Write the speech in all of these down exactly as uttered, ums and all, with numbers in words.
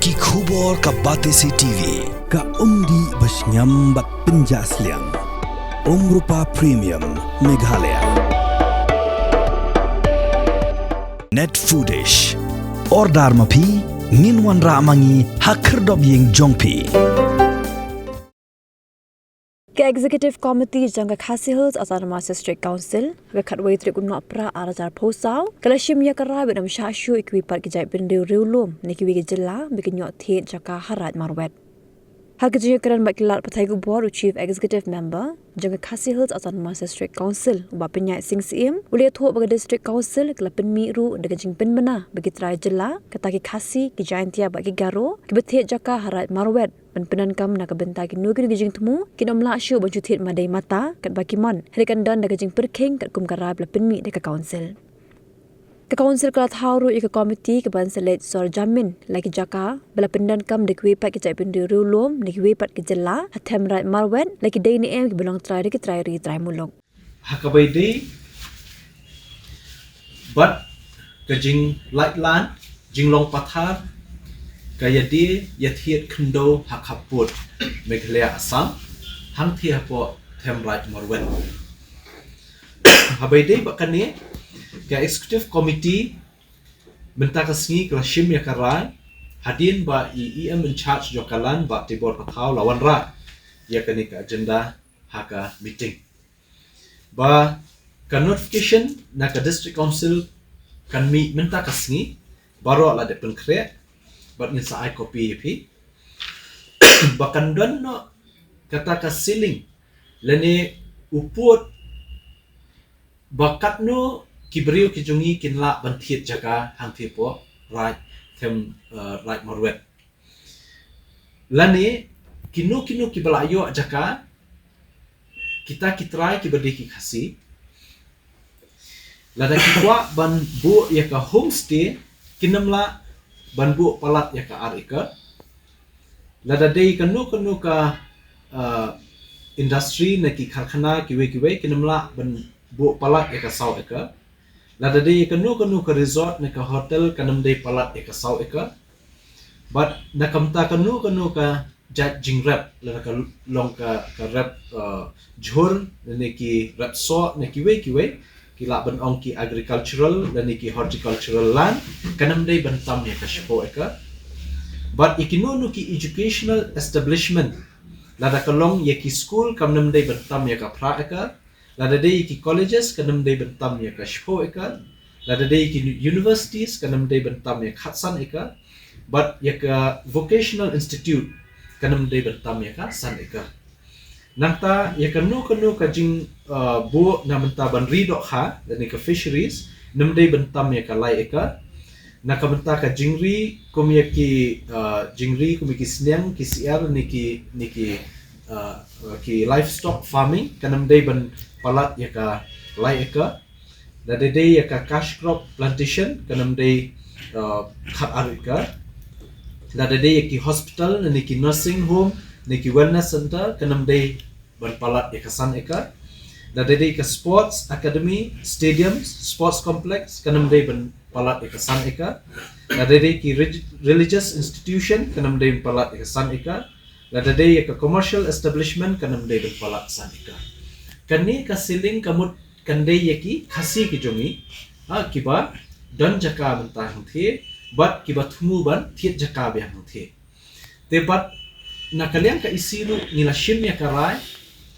Ki khubor ka Batesi T V, ka umdih bashngiam bad pynjah sliang. Umrupa Premium, Meghalaya. Net Foodish. Order ma phi, ngin wanrah ma ngi ha khyrdop ïing jong phi. Ka Executive Committee jong ka Khasi Hills Autonomous District Council, ha ka khatwei tarik u Nohprah ar hajar arphew saw, ka la shim ïa ka rai ban ym shah shuh ïa kiwei pat ki jaitbynriew riewlum na kiwei ki jylla ba kin ïoh thied jaka ha Raid Marwet. Ha ka jingïakren bad ki lad pathai khubor, u Chief Executive Member jong ka Khasi Hills Autonomous District Council, u Bah Pynïaid Sing Syiem, u la ïathuh ba ka District Council ka la pynmih ruh da ka jingpynbna ba ki trai jylla, kata ki Khasi, ki Jaintia bad ki Garo, kiba thied jaka ha Raid Marwet, ban pyndonkam na ka bynta kino kino ki jingthmu, kin ym lah shuh ban shu thied madei mata katba ki mon, hynrei kan don da ka jingpyrkhing katkum ka rai ba la pynmih da ka Council. Ka Council ka la thaw ruh ïa ka komiti kaban sa leit sor jamin la ki jaka ba la pyndonkam da kiwei pat ki jaitbynriew riewlum na kiwei pat ki jylla ha them Raid Marwet, la ki dei ne em kiba long trai da ki trai ri trai muluk. Ha kaba ïadei bad ka jinglait lan, jinglong pathar, ka ïadie ïathied khyndew ha khappud Meghalaya Assam, hangthie hapoh them Raid Marwet. Haba ïadei bad kane, ka Executive Committee mynta ka sngi ka la shim ïa ka rai, hadien ba i E M in charge jong ka Land, Bah Tibor Pathaw, la wanrah ïa kane ka agenda ha ka meeting. Ba ka notification na ka District Council kan mih mynta ka sngi, baroh la dep pynkhreh, bad ngin sa ai copy ïa phi. Ba kan don noh kata ka ceiling, lane u pud ba katno ki briew ki jong ngi kin lah ban thied jaka hangthie hapoh Raid them, eh, Raid Marwet. Lane kino kino kiba la ïoh jaka, kita ki trai kiba dei ki Khasi, lada ki kwah ban buh ïa ka homestay, kin ym lah ban buh palat ïa ka ar acre. Lada dei kano kano ka, uh, industry ne ki karkhana kiwei kiwei, kin ym lah ban buh palat ïa ka saw acre. Lada dei kano kano ka resort ne ka hotel, kan ym dei palat ïa ka saw acre. Bad na ka bynta kano kano ka jait jingrep, lada ka long ka, ka rep, uh, jhur, ne ki rep soh, ne kiwei kiwei, ki lah ban ong ki agricultural, ne ki horticultural land, kan ym dei ban tam ïa ka shiphew acre. Bad ïa kino kino ki educational establishment, lada ka long ïa ki school, kan ym dei ban tam ïa ka phra acre. Lada dei ki colleges, kan ym dei ban tam ïa ka shiphew acre. Lada dei ki universities, kan ym dei ban tam ïa ka khatsan acre. Bad ïa ka vocational institute, kan ym dei ban tam ïa ka san acre. Nangta ïa kano kano ka jing, uh, buh na bynta ban ri dohkha, lane ka fisheries, ym dei ban tam ïa ka lai acre. Na ka bynta ka jingri kum ïa ki, uh, jingri kum ïa ki sniang, ki syiar, ne ki, ne ki, uh, ki livestock farming, kan ym dei ban palat ïa ka lai acre. Lada dei ïa ka cash crop plantation, kan ym dei, uh, khat ar acre. Lada dei ïa ki hospital, ne ki nursing home, ne ki wellness center, kan ym dei ban palat ïa ka san acre. Lada dei ka sports academy, stadiums, sports complex, kan ym dei ban palat ïa ka san acre. Lada dei ki reg-, religious institution, kan ym dei ban palat ïa ka san acre. Lada dei ïa ka commercial establishment, kan ym dei ban palat san acre. Kane ka ceiling ka mut kan dei ïa ki Khasi ki jong ngi, ha, kiba don jaka mynta hangthie, bad kiba thmu ban thied jaka biang hangthie. Te bad na ka liang ka E C ruh ngi la shim ïa ka rai,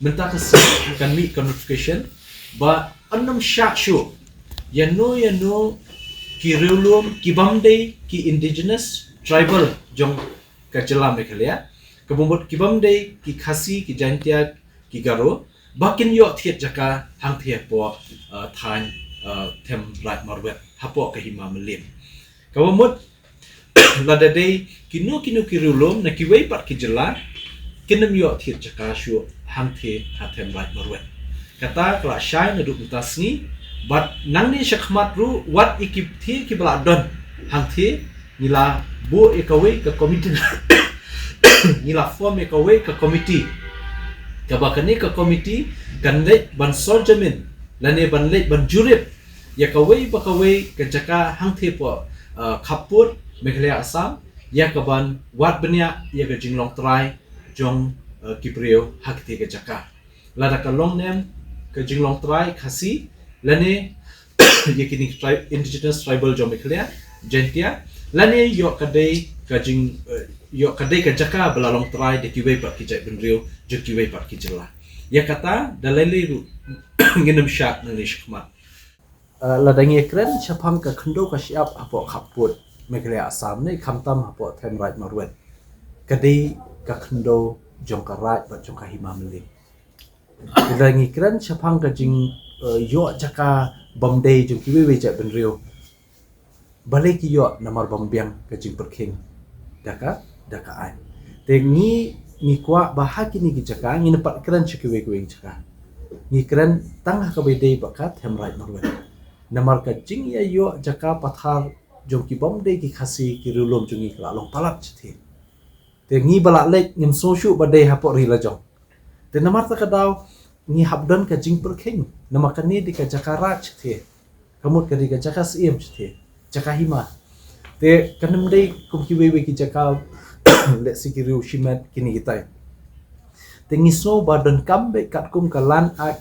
mynta ka sngi kan mih ka notification, ba yn ym shah shuh ïano ïano ki riewlum kibym dei ki indigenous tribal jong ka jylla Meghalaya, kaba mut kibym dei ki Khasi, ki Jaintia, ki Garo, ba kin ïoh thied jaka hangthie hapoh, uh, thaiñ, uh, them Raid Marwet, hapoh ka Hima Mylliem. Kaba mut lada dei kino kino ki riewlum na kiwei pat ki jylla, kin ym ïoh thied jaka shuh hangthie ha them Raid Marwet. Kata ka la shai naduh mynta sngi, bad nangne shakhmat ruh, wat ïa ki thie kiba la don hangthie, ngi la buh ïa kawei ka komiti, ngi la form ïa kawei ka komiti. Kaba kane ka komiti kan leit ban sor jamin, lane ban leit ban jurip ïa kawei pa kawei ka jaka hangthie hapoh, uh, khappud Meghalaya Assam, ïa ka ban wad bniah ïa ka jinglong trai jong, eh, ki briew ha kata ka jaka. Lada ka long nem ka jinglong trai Khasi lane ïa kine ki tri-, indigenous tribal jong Meghalaya, Jaintia, lane ïoh ka dei ka jing, eh, ïoh ka dei ka jaka ba la long trai da kiwei pat ki jaitbynriew jong kiwei pat ki jylla. Ïa kata da lei lei ruh ngin ym shah nangne shakhmat. Eh, lada ngi kren shaphang ka khyndew ka shyiap hapoh khappud Meghalaya Assam ne khamtam hapoh Them Raid Marwet, ka dei ka khyndew jong ka raid bad jong ka hima mylliem. Lada ngi kren shaphang ka jing, eh, ïoh jaka bym dei jong kiwei wei jaitbynriew, balei ki ïoh? Namar bym biang ka jingpyrkhing da ka, da ka aiñ. Te ngi, ngi kwah ba ha kine ki jaka ngin ym pat kren sha kiwei kiwei ki jaka, ngi kren tang ha kaba ïadei bad ka Them Raid Marwet. Namar ka jingïaïoh jaka pathar jong ki bym dei ki Khasi, ki riewlum jong ngi, ka la long palat shathie. Te ngi ba la leit ngim sngew shuh ba dei hapoh ri lajong. Te namar kata ka daw ngi hap don ka jingpyrkhing, namar kane dei ka jaka raid shathie, ka mut ka dei ka jaka siem shathie, jaka hima. Te kan ym dei kum kiwei wei ki jaka, let's say, ki riew shimet kine kitai. Te ngi sngew ba donkam beit katkum ka Land Act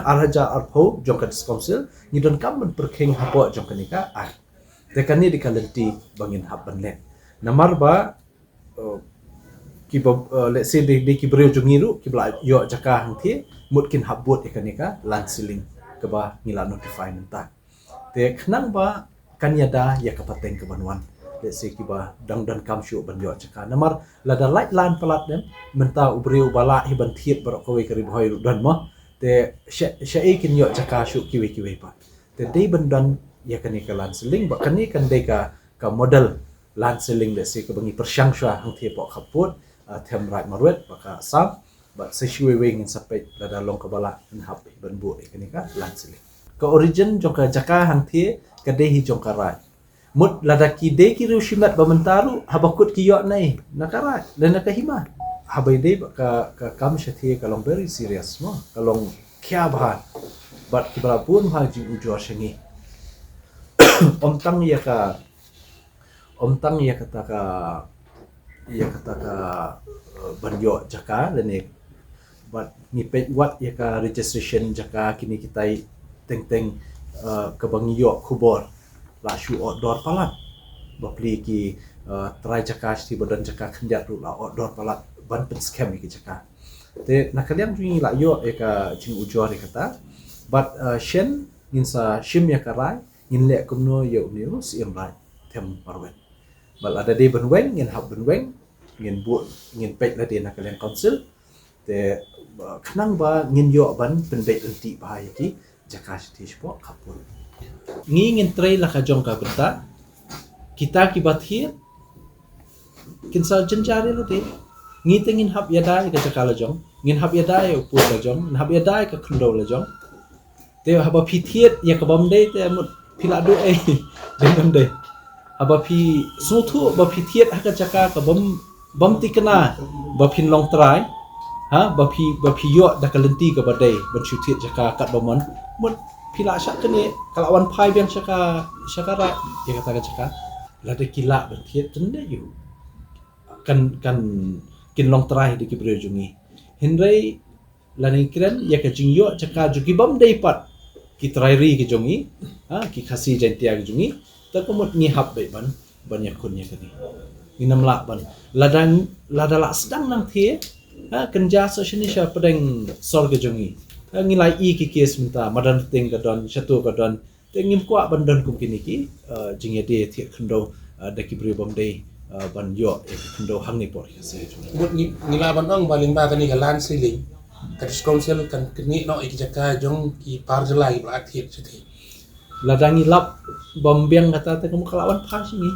ar hajar arphew jong ka District Council, ngi donkam ban pyrkhing hapoh jong kane ka act. Te kane dei ka lynti ba ngin hap ban leh. Namar ba, uh, kiba, uh, let's say, dei, dei ki briew jong ngi ruh kiba la ïoh jaka hangthie, mut kin hap bud ïa kane ka land ceiling kaba ngi la notify mynta. Te khnang ba kan ïada ïa ka pateng kaban wan, let's say, kiba dang donkam shuh ban ïoh jaka. Namar lada lait lan palat, ne mynta u briew ba lah hi ban thied baroh kawei ka Ri Bhoi ruh don mo. Te sha, shaei kin ïoh jaka shuh kiwei kiwei pat. Te dei ban don ïa kane ka land ceiling, ba kane kan dei ka, ka model land ceiling, let's say, kaba ngi pyrshang shuwa hangthie hapoh khappud, uh, Them Raid Marwet bad ka Assam. Bad sa shuwei wei ngin sa peit lada long kaba lah ngin hap ban buh ïa kane ka land ceiling. Ka origin jong ka jaka hangthie ka dei hi jong ka raid. Mut lada ki dei ki riew shimet ba mynta ruh, haba kut ki ïoh na ei? Na ka raid, na, na ka hima. Haba ïadei bad ka, ka kam shathie ka long very serious mo, ka long khia bha. Bad kiba la bun bha jingujor sha ngi. Ym tang ïa ka, ym tang ïa kata ka, ïa kata ka, uh, ban ïoh jaka lane, bad ngi peit wat ïa ka registration jaka, kine kitai teng teng, uh, kaba ngi ïoh khubor la shu ot dor palat. Bapli ki, uh, trai jaka shathie ba don jaka khyndiat ruh la ot dor palat ban pynskhem ïa ki jaka. Te na ka liang jong ngi la ïoh ïa ka jingujor ïa kata. Bad, uh, shen ngin sa shim ïa ka rai, ngin leh kumno ïa une u Siem Raid Them Marwet. Bad lada dei ban weng, ngin hap ban weng, ngin buh, ngin peit lade na ka liang council. Te, uh, khnang ba ngin ïoh ban pynbeit ryntih bha ïa ki jaka shathie shapoh khappud. Ngi ngin trei la ka jong ka bynta. Kita kiba thied kin sa jynjar ïa lade. Ngi te ngin hap ïada ïa ka jaka lajong, ngin hap ïada ïa u pud lajong, ngin hap ïada ïa ka khyndew lajong. Te haba phi thied ïa ka bym dei, te mut phi la duh ei? Dei bym dei. Haba phi sngewthuh ba phi thied ha ka jaka ka bym, bym thikna ba phin long trai, ha, ba phi, ba phi ïoh da ka lynti kaba dei ban shu thied jaka katba mon, mut phi la shah kane, ka la wan phai biang sha ka, sha ka raid ïa kata ka jaka. Lada ki lah ban thied, tang dei ïa u kan, kan kin long trai da ki briew jong ngi. Hynrei lada ngi kren ïa ka jingïoh jaka jong ki bym dei pat ki trai ri ki jong ngi, ha, ki Khasi Jaintia ki jong ngi, te ka mut ngi hap beit ban, ban ïakhun ïa kane. Ngin ym lah ban, lada, lada la sdang nangthie, ha, kynja sa shane sha pdeng sor ki jong ngi. Ha, ngi la ïohi ki case mynta, Madan Rting ka don, Shato ka don, te ngim kwah ban don kum kine ki, uh, jingïadei thied khyndew, uh, da ki briew bym dei, uh, ban ïoh ïa ki khyndew hangne hapoh ri Khasi. Mut ngi, ngi lah ban ong ba lyngba kane ka land ceiling, ka District Council kan kynnoh noh ïa ki jaka jong ki par jylla kiba la thied shathie. Lada ngi lap bym biang kata, te ka mut ka la wan phai sha ngi.